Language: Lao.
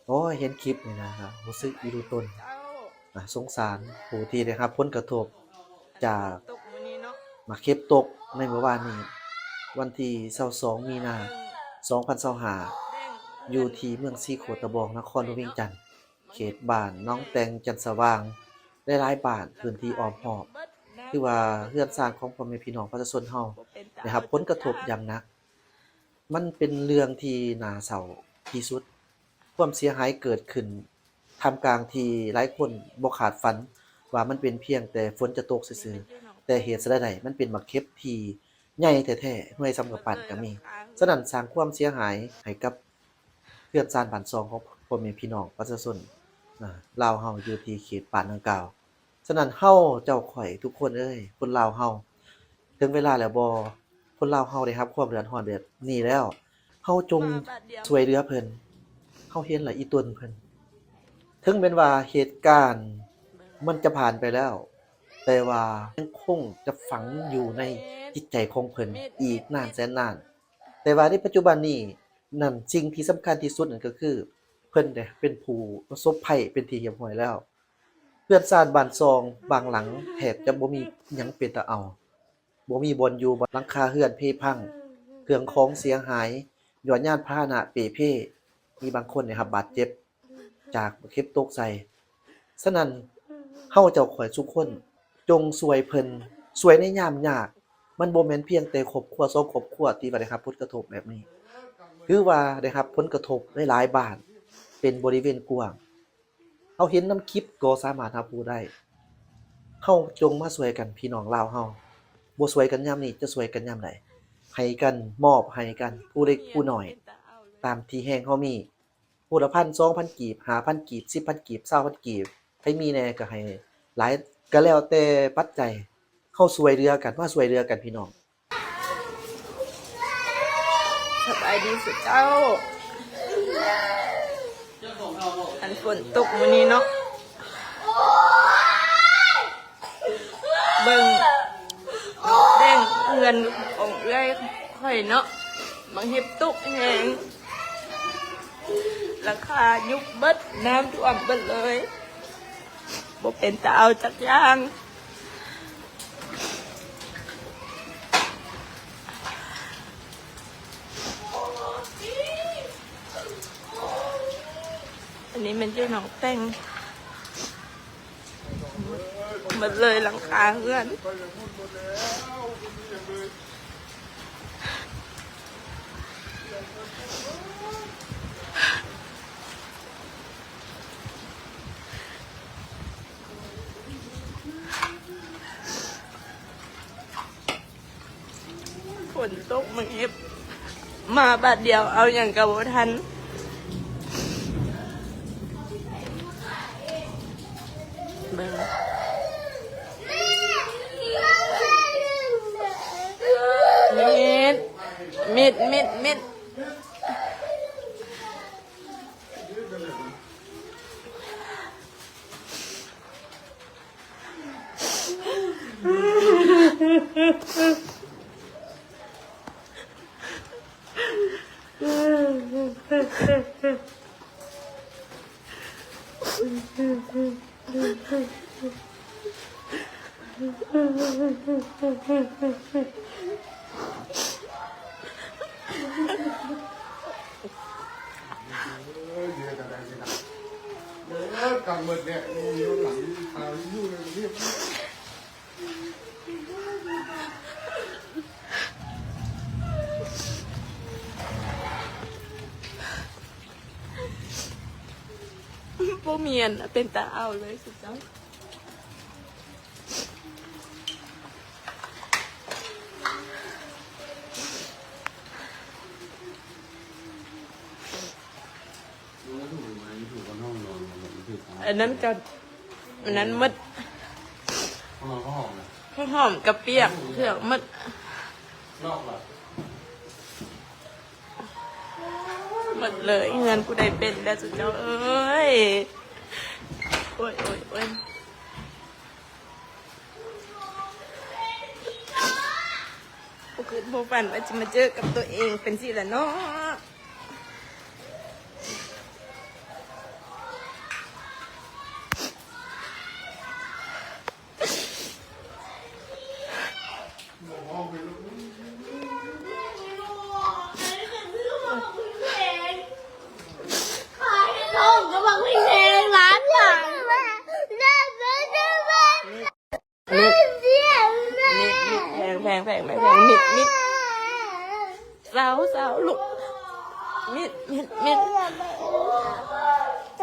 ໂອ້ຍ ເຫັນຄລິບນີ້ນະ ຮູ້ສຶກອີ່ຕູຕົນ ອ່າ ສົງສານຜູ້ທີ່ໄດ້ຮັບຜົນກະທົບຈາກໝາກເຫັບຕົກໃນມື້ວານນີ້ ວັນທີຊາວສອງ ມີນາ ສອງພັນຊາວຫ້າ ຢູ່ທີ່ເມືອງສີໂຄດຕະບອງ ນະຄອນຫຼວງວຽງຈັນ ເຂດບ້ານໜອງແຕ່ງ ຈັນສະຫວ່າງ ຫຼາຍໆບ້ານ ພື້ນທີ່ອ້ອມຮອບ ຖືວ່າເຮືອນຊານຂອງພໍ່ແມ່ພີ່ນ້ອງປະຊາຊົນເຮົາໄດ້ຮັບຜົນກະທົບຢ່າງໜັກ. ມັນເປັນເລື່ອງທີ່ໜ້າເສົ້າທີ່ສຸດ. ຄວາມເສຍຫາຍເກີດຂຶ້ນທ່າມກາງທີ່ຫຼາຍຄົນບໍ່ຄາດຝັນວ່າມັນເປັນພຽງແຕ່ຝົນຈະຕົກຊື່ໆ, ແຕ່ເຫດສະໃດໄດ້ ມັນເປັນໝາກເຫັບທີ່ໃຫຍ່ແທ້ໆ, ໜ່ວຍສ່ຳກຳປັ້ນກໍມີ. ສະນັ້ນ ສ້າງຄວາມເສຍຫາຍໃຫ້ກັບເຮືອນຊານບ້ານຊ່ອງຂອງພໍ່ແມ່ພີ່ນ້ອງປະຊາຊົນ ອາ ລາວເຮົາຢູ່ທີ່ເຂດບ້ານດັ່ງກ່າວ. ສະນັ້ນ ເຮົາເຈົ້າຂ້ອຍທຸກຄົນເອີຍ ຄົນລາວເຮົາ ເຖິງເວລາແລ້ວບໍ່? ຄົນລາວເຮົາໄດ້ຮັບຄວາມເດືອດຮ້ອນແບບນີ້ແລ້ວ ເຮົາຈົ່ງຊ່ວຍເຫຼືອເພິ່ນ. ເຮົາເຫັນລະອີ່ຕົນເພິ່ນ ເຖິງແມ່ນວ່າເຫດການມັນຈະຜ່ານໄປແລ້ວ ແຕ່ວ່າຍັງຄົງຈະຝັງຢູ່ໃນຈິດໃຈຂອງເພິ່ນອີກນານແສນນານ. ແຕ່ວ່າໃນປັດຈຸບັນນີ້ນັ້ນ ສິ່ງທີ່ສຳຄັນທີ່ສຸດນັ້ນກໍຄື ເພິ່ນໄດ້ເປັນຜູ້ປະສົບໄພເປັນທີ່ຮຽບຮ້ອຍແລ້ວ. ເຮືອນຊານບ້ານຊ່ອງບາງຫຼັງແທບຈະບໍ່ມີຫຍັງເປັນຕາເອົາ, ບໍ່ມີບ່ອນຢູ່, ຫຼັງຄາເຮືອນເພພັງ, ເຄື່ອງຂອງເສຍຫາຍ, ຍານພາຫະນະເປ່ເພ, ມີບາງຄົນໄດ້ຮັບບາດເຈັບຈາກເຫບຕົກໃສ່. ສະນັ້ນ ເຮົາເຈົ້າຂ້ອຍທຸກຄົນ ຈົ່ງຊ່ວຍເພິ່ນ, ຊ່ວຍໃນຍາມຍາກ. ມັນບໍ່ແມ່ນພຽງແຕ່ຄອບຄົວສອງຄອບຄົວທີ່ວ່າໄດ້ຮັບຜົນກະທົບແບບນີ້, ຖືວ່າໄດ້ຮັບຜົນກະທົບຫຼາຍໆບ້ານເປັນບໍລິເວນກວ້າງ. ເຮົາເຫັນນຳຄລິບກໍສາມາດຮັບຮູ້ໄດ້. ເຮົາຈົ່ງມາຊ່ວຍກັນ ພີ່ນ້ອງລາວເຮົາ, ບໍ່ຊ່ວຍກັນຍາມນີ້ ຈະຊ່ວຍກັນຍາມໃດ? ໃຫ້ກັນ, ມອບໃຫ້ກັນ ຜູ້ເລັກຜູ້ນ້ອຍ ຕາມທີ່ແຮງເຮົາມີ. ຜູ້ລະພັນ, ສອງພັນກີບ, ຫ້າພັນກີບ, ສິບພັນກີບ, ຊາວພັນກີບ, ໃຜມີແດ່ກໍໃຫ້ຫຼາຍ ກໍແລ້ວແຕ່ປັດໄຈ. ເຮົາຊ່ວຍເຫຼືອກັນ, ມາຊ່ວຍເຫຼືອກັນ ພີ່ນ້ອງ. ສະບາຍດີສູ່ເຈົ້າ. ອັນຝົນຕົກມື້ນີ້ເນາະ, ເບິ່ງແດງເຮືອນຂອງເອື້ອຍຂ້ອຍເນາະ, ໝາກເຫັບຕົກແຮງ, ຫຼັງຄາຍຸບເບິດ, ນ້ຳຖ້ວມເບິດເລີຍ, ບໍ່ເປັນຕາເອົາຈັກຢ່າງ. ອັນນີ້ແມ່ນຢູ່ໜອງແຕ່ງ ໝົດເລີຍຫຼັງຄາເຮືອນ. ຝົນຕົກ ໝາກເຫັບມາບາດດຽວ ເອົາຫຍັງກໍບໍ່ທັນ. ເບິ່ງ ມິດ ມິດ ມິດ ມິດ. ບໍ່ມີອັນເປັນຕາເອົາເລີຍຊຸເຈົ້າ. ອັນນັ້ນກໍ ອັນນັ້ນໝົດ ຫົວຫອມກະປຽກ ເຜືອກໝົດ. ໝົດເລີຍ ເຮືອນຜູ້ໃດເປັນແດ່ຊຸເຈົ້າເອີຍ. ໂອ້ຍ ໂອ້ຍ ໂອ້ຍ ບໍ່ຄິດບໍ່ຝັນວ່າຊິມາເຈີກັບຕົວເອງເປັນຊີ້ລະເນາະ. ແພງ ແພງ ແພງ ມິດ ມິດ ເຊົາ ເຊົາ ລູກ ມິດ ມິດ ມິດ.